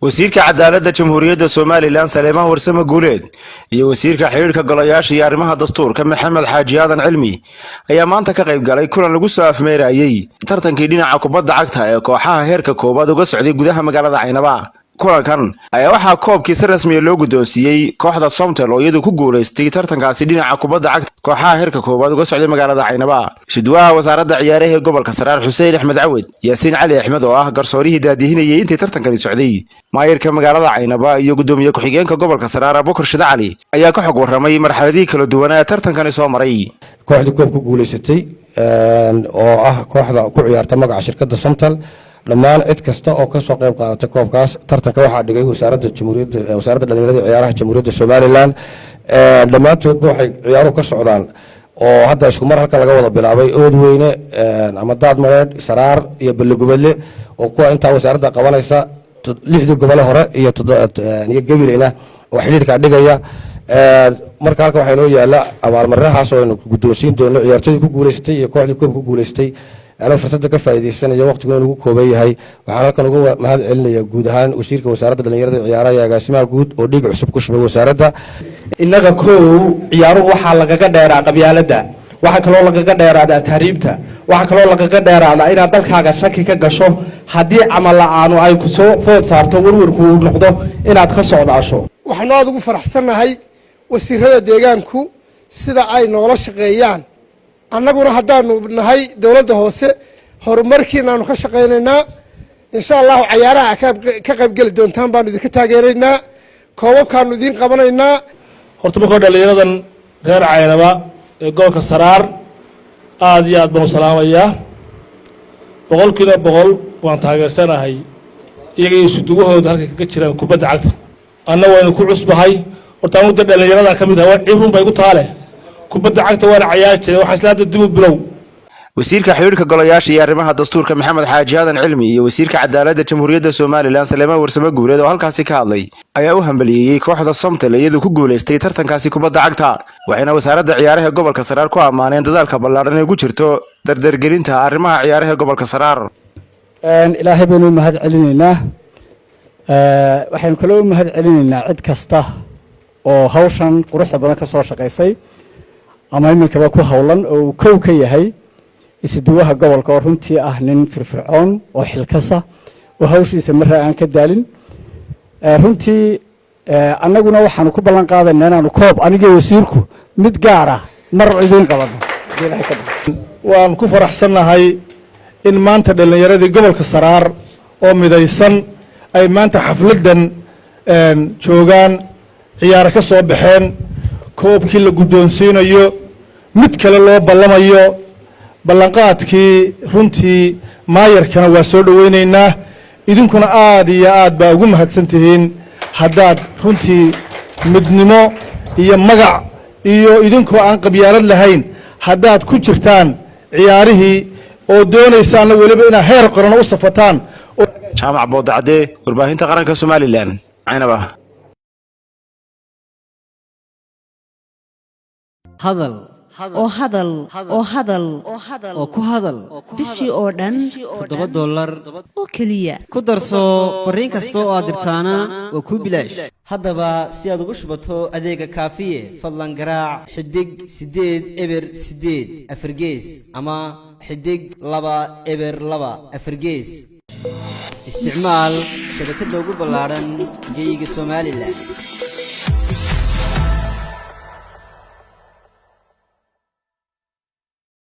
Wasiirka Cadaaladda Jamhuuriyadda Somaliland, Saleemaan Warsame Guuleed, iyo wasiirka xidhiidhka golayaasha iyo arrimaha dastuurka, Maxamed Xaaji Aadan Cilmi, ayaa maanta ka qayb galay kulan lagu soo afmeerayey tartankii dhinaca kubadda cagta ee kooxaha heerka koowaad uga socday gudaha magaalada Caynaba. Kulankan ayaa waxaa koobkii si rasmiya loo guddoonsiiyey kooxda Somtel, oo iyadu ku guulaystay tartankaasi dhinaca kubadda cagta kooxaha heerka koowaad uga socday magaalada Caynaba. Isuduwaha wasaaradda ciyaaraha ee gobolka Saraar, Xuseen Axmed Cawed, Yaasiin Cali Axmed oo ah garsoorihii daadihinayay intii tartankani socday, maayirka magaalada Caynaba iyo gudoomiye ku-xigeenka gobolka Saraar, Abubakar Shide Cali, ayaa ka xog warramay marxaladihii kala duwanaa ee tartankani soo maray. Kooxdii koob ku guulaysatay oo ah kooxda ku ciyaarta magaca shirkadda Somtal, dhammaan cid kasta oo kasoo qayb qaadatay koobkaas. Tartanka waxaa dhigay wasaaradda jamhuuriyadda, Wasaaradda Dhalinyarada, Ciyaaraha Jamhuuriyadda Somaliland. Dhammaantoodba waxay ciyaaruhu ka socdaan oo hadda isku mar halka laga wada bilaabay Oodweyne ama Daadmareedh, Saraar iyo Balligubadle, oo kuwa intaa wasaaradda qabanaysa, lixdii gobole hore iyo Gabileyna oo xidhiidhkaa dhigaya. Marka halka waxaa inoo yaala abaalmarinahaas oo aynu guddoonsiin doono ciyaartoydii ku guulaysatay iyo kooxdii koob ku guulaysatay. Anoo fursadda ka faa'iidaysanaya, waqtigu inugu kooban yahay, waxaan halkan uga mahad celinaya guud ahaan wasiirka Wasaaradda Dhalinyarada, Ciyaaraha iyo agaasimaha guud oo dhiig cusub ku shubay wasaaradda. Innaga kow ciyaaruhu waxaa lagaga dheeraa qabyaaladda, waxaa kaloo lagaga dheeraadaa tahriibta, waxaa kaloo lagaga dheeraadaa inaad dalkaaga shaki ka gasho haddii camal la-aanu ay ku soo food saarto, warwarku uu noqdo inaad ka socdaasho. Waxaanu aada ugu faraxsannahay wasiirada deegaanku sida ay noola shaqeeyaan. Annaguna haddaanu nahay dowladda hoose, horumarkiinaanu ka shaqaynaynaa. Insha Allahu cayaaraha ka qaybgeli doontaan baanu idinka taageeraynaa, koobabkaanu idiin qabanaynaa. Horta markoo dhallinyaradan reer Caynaba ee gobolka Saraar aada iyo aad baan u salaamayaa. 100% waan taageersanahay iyaga iyo isudugahooda halkay kaga jiraan kubadda cagta. Anna waynu ku cusbahay. Horta anu de dhallinyarada ka mid ah, cirun bay igu taale. Kubadda cagta waana cayaari jiray, waxaan isla hadda dib u bilow. Wasiirka xidhiidhka golayaasha iyo arrimaha dastuurka, Maxamed Xaaji Aadan Cilmi, iyo wasiirka Cadaaladda Jamhuuriyadda Somaliland, Saleemaan Warsame Guuleed, oo halkaasi ka hadlay ayaa u hambaliyeeyey kooxda Somtel iyadoo ku guulaystay tartankaasi kubadda cagta, waxayna Wasaaradda Ciyaaraha gobolka Saraar ku ammaaneen dadaalka ballaaran ee ku jirto dardargelinta arrimaha ciyaaraha gobolka Saraar. Ilaahay baynu u mahad celinaynaa. Waxaynu kaloo u mahad celinaynaa cid kasta oo hawshan quruxda badan ka soo shaqaysay ama iminkaba ku howlan, oo uu kow ka yahay isuduwaha gobolka, oo runtii ah nin firfircoon oo xilkasa oo hawshiisa marra aan ka daalin. Runtii annaguna waxaanu ku ballan qaadaynaa inaanu koob anigii wasiirku mid gaar ah mar idiin qabano. Waan ku faraxsannahay in maanta dhallinyaradii gobolka Saraar oo midaysan ay maanta xafladdan joogaan, ciyaaro ka soo baxeen, koobkii la guddoonsiinayo, mid kale loo ballamayo. Ballanqaadkii runtii maayarkana waa soo dhoweynaynaa. Idinkuna aad iyo aad baa ugu mahadsan tihiin haddaad runtii midnimo iyo magac iyo idinkoo aan qabyaalad lahayn haddaad ku jirtaan ciyaarihii oo doonaysaanna weliba inaad heer qaran u safataan. Jaamac Boodacadee, Warbaahinta Qaranka Somaliland, Caynaba. Hadal oo hadal oo hadal oo ku hadal bishii oo dhan $7 oo keliya. Ku darso fariin kasta oo aad dirtaana waa kuu bilaash. Haddaba si aad ugu shubato adeega Kaafiye, fadlan garaac *808 4gees ama *202 4gees. Isticmaal shabakadda ugu ballaadhan geyiga Somaliland.